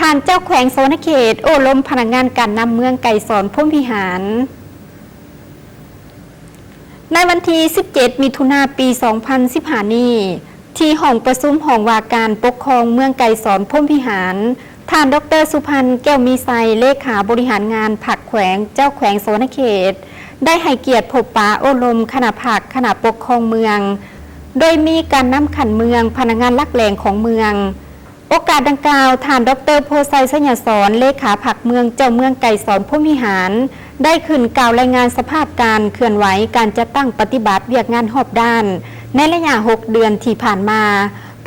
ທ່ານເຈົ້າແຂວງສະຫວັນນະເຂດໂອ້ລົມພະນັກງານການນຳເມືອງໄກສອນພົມວິຫານ. ໃນວັນທີສິບເຈັດ ມິຖຸນາ ປີສອງພັນສິບຫ້ານີ້ ທີ່ຫ້ອງປະຊຸມຫ້ອງວ່າການປົກຄອງເມືອງໄກສອນພົມວິຫານ, ທ່ານ ດອກເຕີ ສຸພັນ ແກ້ວມີໄຊ ເລຂາບໍລິຫານງານພັກແຂວງ ເຈົ້າແຂວງສະຫວັນນະເຂດ ໄດ້ໃຫ້ກຽດພົບປະໂອ້ລົມຄະນະພັກ, ຄະນະປົກຄອງເມືອງ, ໂດຍມີການນຳຂັ້ນເມືອງ, ພະນັກງານຫຼັກແຫຼ່ງຂອງເມືອງ. ໂອກາດດັ່ງກ່າວ, ທ່ານ ດອກເຕີ ໂພໄຊ ໄຊຍະສອນ ເລຂາພັກເມືອງ ເຈົ້າເມືອງໄກສອນພົມວິຫານ ໄດ້ຂຶ້ນກ່າວລາຍງານສະພາບການເຄື່ອນໄຫວການຈັດຕັ້ງປະຕິບັດວຽກງານຮອບດ້ານ ໃນໄລຍະຫົກເດືອນທີ່ຜ່ານມາ,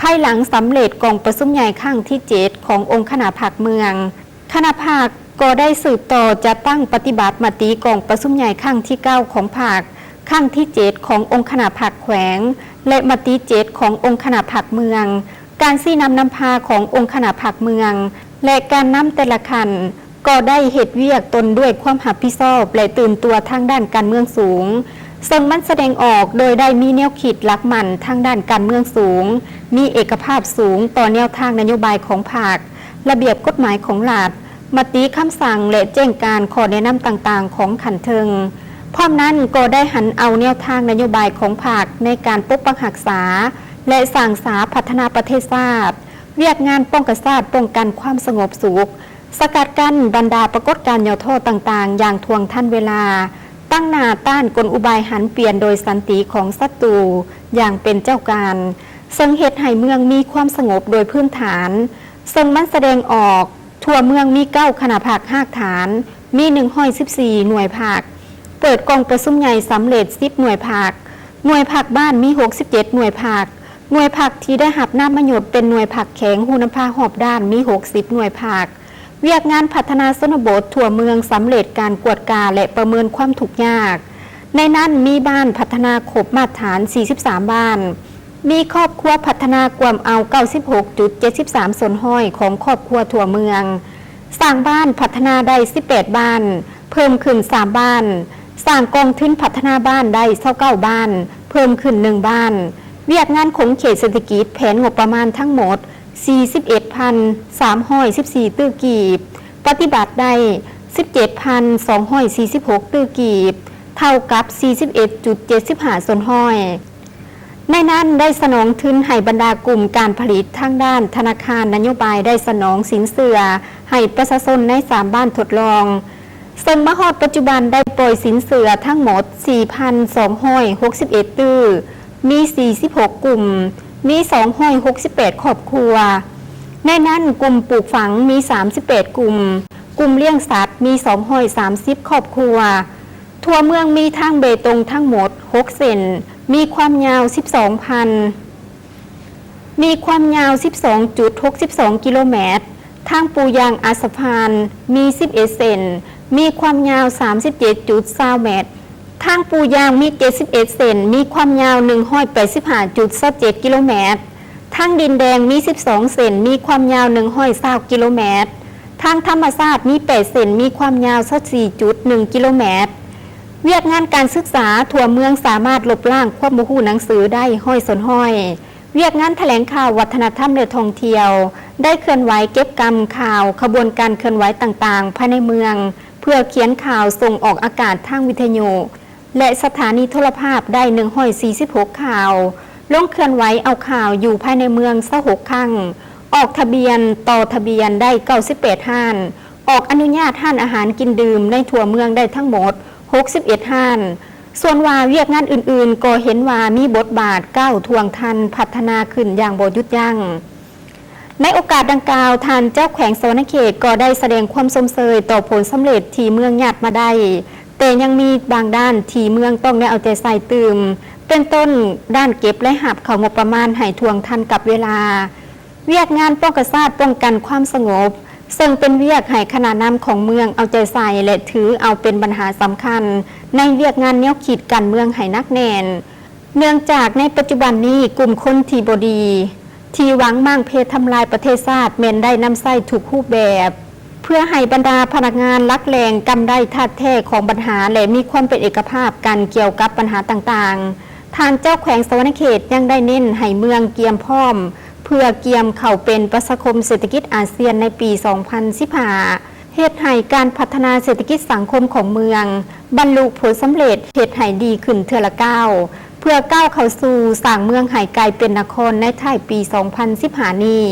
ພາຍຫຼັງສຳເລັດກອງປະຊຸມໃຫຍ່ຄັ້ງທີເຈັດຂອງອົງຄະນະພັກເມືອງ. ຄະນະພັກກໍໄດ້ສືບຕໍ່ຈັດຕັ້ງປະຕິບັດມະຕິກອງປະຊຸມໃຫຍ່ຄັ້ງທີເກົ້າຂອງພັກ, ຄັ້ງທີເຈັດຂອງອົງຄະນະພັກແຂວງ ແລະ ມະຕິເຈັດຂອງອົງຄະນະພັກເມືອງ, ການຊີ້ນຳນຳພາຂອງອົງຄະນະພັກເມືອງ ແລະ ການນຳແຕ່ລະຂັ້ນ ກໍໄດ້ເຮັດວຽກຕົນດ້ວຍຄວາມຮັບຜິດຊອບ ແລະ ຕື່ນຕົວທາງດ້ານການເມືອງສູງ, ເຊິ່ງມັນສະແດງອອກໂດຍໄດ້ມີແນວຄິດຫຼັກໝັ້ນທາງດ້ານການເມືອງສູງ, ມີເອກະພາບສູງຕໍ່ແນວທາງນະໂຍບາຍຂອງພັກ, ລະບຽບກົດໝາຍຂອງລັດ, ມະຕິຄຳສັ່ງ ແລະ ແຈ້ງການຂໍ້ແນະນຳຕ່າງໆຂອງຂັ້ນເທິງ. ພ້ອມນັ້ນກໍໄດ້ຫັນເອົາແນວທາງນະໂຍບາຍຂອງພັກໃນການປົກປັກຮັກສາ ແລະ ສ້າງສາພັດທະນາປະເທດຊາດ, ວຽກງານປ້ອງກັນຊາດ, ປ້ອງກັນຄວາມສະຫງົບສຸກ, ສະກັດກັ້ນບັນດາປາກົດການຫຍໍ້ທໍ້ຕ່າງໆຢ່າງທ່ວງທັນເວລາ, ຕັ້ງໜ້າຕ້ານກົນອຸບາຍຫັນປ່ຽນໂດຍສັນຕິຂອງສັດຕູຢ່າງເປັນເຈົ້າການ, ເຊິ່ງເຮັດໃຫ້ເມືອງມີຄວາມສະຫງົບໂດຍພື້ນຖານ, ເຊິ່ງມັນສະແດງອອກ ທົ່ວເມືອງມີເກົ້າຄະນະພັກຮາກຖານ, ມີໜຶ່ງຮ້ອຍສິບສີ່ໜ່ວຍພັກ, ເປີດກອງປະຊຸມໃຫຍ່ສຳເລັດສິບໜ່ວຍພັກ, ໜ່ວຍພັກບ້ານມີຫົກສິບເຈັດໜ່ວຍພັກ, ໜ່ວຍພັກທີ່ໄດ້ຮັບນາມມະຍົດເປັນໜ່ວຍພັກແຂງຮູ້ນຳພາຮອບດ້ານມີຫົກສິບໜ່ວຍພັກ, ວຽກງານພັດທະນາຊົນນະບົດທົ່ວເມືອງສຳເລັດການກວດກາ ແລະ ປະເມີນຄວາມທຸກຍາກ. ໃນນັ້ນມີບ້ານພັດທະນາຄົບມາດຖານສີ່ສິບສາມບ້ານ, ມີຄອບຄົວພັດທະນາກວມເອົາເກົ້າສິບຫົກຈຸດເຈັດສິບສາມສ່ວນຮ້ອຍຂອງຄອບຄົວທົ່ວເມືອງ, ສ້າງບ້ານພັດທະນາໄດ້ສິບແປດບ້ານ, ເພີ່ມຂຶ້ນສາມບ້ານ, ສ້າງກອງທຶນພັດທະນາບ້ານໄດ້ຊາວເກົ້າບ້ານ, ເພີ່ມຂຶ້ນໜຶ່ງບ້ານ. ວຽກງານຂົງເຂດເສດຖະກິດແຜນງົບປະມານທັງໝົດ ສີ່ສິບເອັດພັນສາມຮ້ອຍສິບສີ່ຕື້ກີບ, ປະຕິບັດໄດ້ສິບເຈັດພັນສອງຮ້ອຍສີ່ສິບຫົກຕື້ກີບ, ເທົ່າກັບສີ່ສິບເອັດຈຸດເຈັດສິບຫ້າສ່ວນຮ້ອຍ. ໃນນັ້ນໄດ້ສະໜອງທຶນໃຫ້ບັນດາກຸ່ມການຜະລິດທາງດ້ານທະນາຄານນະໂຍບາຍ, ໄດ້ສະໜອງສິນເຊື່ອໃຫ້ປະຊາຊົນໃນສາມບ້ານທົດລອງ, ເຊິ່ງມາຮອດປັດຈຸບັນໄດ້ປ່ອຍສິນເຊື່ອທັງໝົດສີ່ພັນສອງຮ້ອຍຫົກສິບເອັດຕື້, ມີສີ່ສິບຫົກກຸ່ມ, ມີສອງຮ້ອຍຫົກສິບແປດຄອບຄົວ. ໃນນັ້ນກຸ່ມປູກຝັງມີສາມສິບແປດກຸ່ມ, ກຸ່ມລ້ຽງສັດມີສອງຮ້ອຍສາມສິບຄອບຄົວ. ທົ່ວເມືອງມີທາງເບຕົງທັງໝົດຫົກເສັ້ນ, ມີຄວາມຍາວສິບສອງພັນ, ມີຄວາມຍາວສິບສອງຈຸດຫົກສິບສອງກິໂລແມັດ. ທາງປູຢາງອັດສະພານມີສິບເອັດເສັ້ນ, ມີຄວາມຍາວສາມສິບເຈັດຈຸດຊາວແມັດ. ທາງປູຢາງມີເຈັດສິບເອັດເສັ້ນ, ມີຄວາມຍາວໜຶ່ງຮ້ອຍແປດສິບຫ້າຈຸດຊາວເຈັດກິໂລແມັດ. ທາງດິນແດງມີສິບສອງເສັ້ນ, ມີຄວາມຍາວໜຶ່ງຮ້ອຍຊາວກິໂລແມັດ. ທາງທຳມະຊາດມີແປດເສັ້ນ, ມີຄວາມຍາວຊາວສີ່ຈຸດໜຶ່ງກິໂລແມັດ. ວຽກງານການສຶກສາທົ່ວເມືອງສາມາດລົບລ້າງຄວາມບໍ່ຮູ້ໜັງສືໄດ້ຮ້ອຍສ່ວນຮ້ອຍ. ວຽກງານຖະແຫຼງຂ່າວ, ວັດທະນະທຳ ແລະ ທ່ອງທ່ຽວ ໄດ້ເຄື່ອນໄຫວເກັບກຳຂ່າວຂະບວນການເຄື່ອນໄຫວຕ່າງໆພາຍໃນເມືອງ ເພື່ອຂຽນຂ່າວສົ່ງອອກອາກາດທາງວິທະຍຸ ແລະ ສະຖານີໂທລະພາບໄດ້ໜຶ່ງຮ້ອຍສີ່ສິບຫົກຂ່າວ, ລົງເຄື່ອນໄຫວເອົາຂ່າວຢູ່ພາຍໃນເມືອງຊາວຫົກຄັ້ງ, ອອກທະບຽນ, ຕໍ່ທະບຽນໄດ້ເກົ້າສິບແປດຮ້ານ, ອອກອະນຸຍາດຮ້ານອາຫານກິນດື່ມໃນທົ່ວເມືອງໄດ້ທັງໝົດຫົກສິບເອັດຮ້ານ. ສ່ວນວ່າວຽກງານອື່ນໆ ກໍເຫັນວ່າມີບົດບາດກ້າວທ່ວງທັນພັດທະນາຂຶ້ນຢ່າງບໍ່ຢຸດຢັ້ງ. ໃນໂອກາດດັ່ງກ່າວ, ທ່ານເຈົ້າແຂວງສະຫວັນນະເຂດກໍໄດ້ສະແດງຄວາມຊົມເຊີຍຕໍ່ຜົນສຳເລັດທີ່ເມືອງຍາດມາໄດ້, ແຕ່ຍັງມີບາງດ້ານທີ່ເມືອງຕ້ອງໄດ້ເອົາໃຈໃສ່ຕື່ມ, ເປັນຕົ້ນດ້ານເກັບລາຍຮັບເຂົ້າງົບປະມານໃຫ້ທ່ວງທັນກັບເວລາ, ວຽກງານປ້ອງກັນຊາດ, ປ້ອງກັນຄວາມສະຫງົບ, ເຊິ່ງເປັນວຽກໃຫ້ຄະນະນຳຂອງເມືອງເອົາໃຈໃສ່ ແລະ ຖືເອົາເປັນບັນຫາສຳຄັນໃນວຽກງານແນວຄິດການເມືອງໃຫ້ໜັກແໜ້ນ. ເນື່ອງຈາກໃນປັດຈຸບັນນີ້ ກຸ່ມຄົນທີ່ບໍ່ດີ ທີ່ຫວັງມ້າງເພດທຳລາຍປະເທດຊາດ ແມ່ນໄດ້ນຳໃຊ້ທຸກຮູບແບບ ເພື່ອໃຫ້ບັນດາພະນັກງານຫຼັກແຫຼ່ງກຳໄດ້ທາດແທ້ຂອງບັນຫາ ແລະ ມີຄວາມເປັນເອກະພາບກັນກ່ຽວກັບບັນຫາຕ່າງໆ. ທ່ານເຈົ້າແຂວງສະຫວັນນະເຂດຍັງໄດ້ເນັ້ນໃຫ້ເມືອງກຽມພ້ອມ ເພື່ອກຽມເຂົ້າເປັນປະຊາຄົມເສດຖະກິດອາຊຽນໃນປີສອງພັນສິບຫ້າ ເຮັດໃຫ້ການພັດທະນາເສດຖະກິດສັງຄົມຂອງເມືອງບັນລຸຜົນສຳເລັດ ເຮັດໃຫ້ດີຂຶ້ນເທື່ອລະກ້າວ ເພື່ອກ້າວເຂົ້າສູ່ສ້າງເມືອງໃຫ້ກາຍເປັນນະຄອນໃນທ້າຍປີສອງພັນສິບຫ້ານີ້.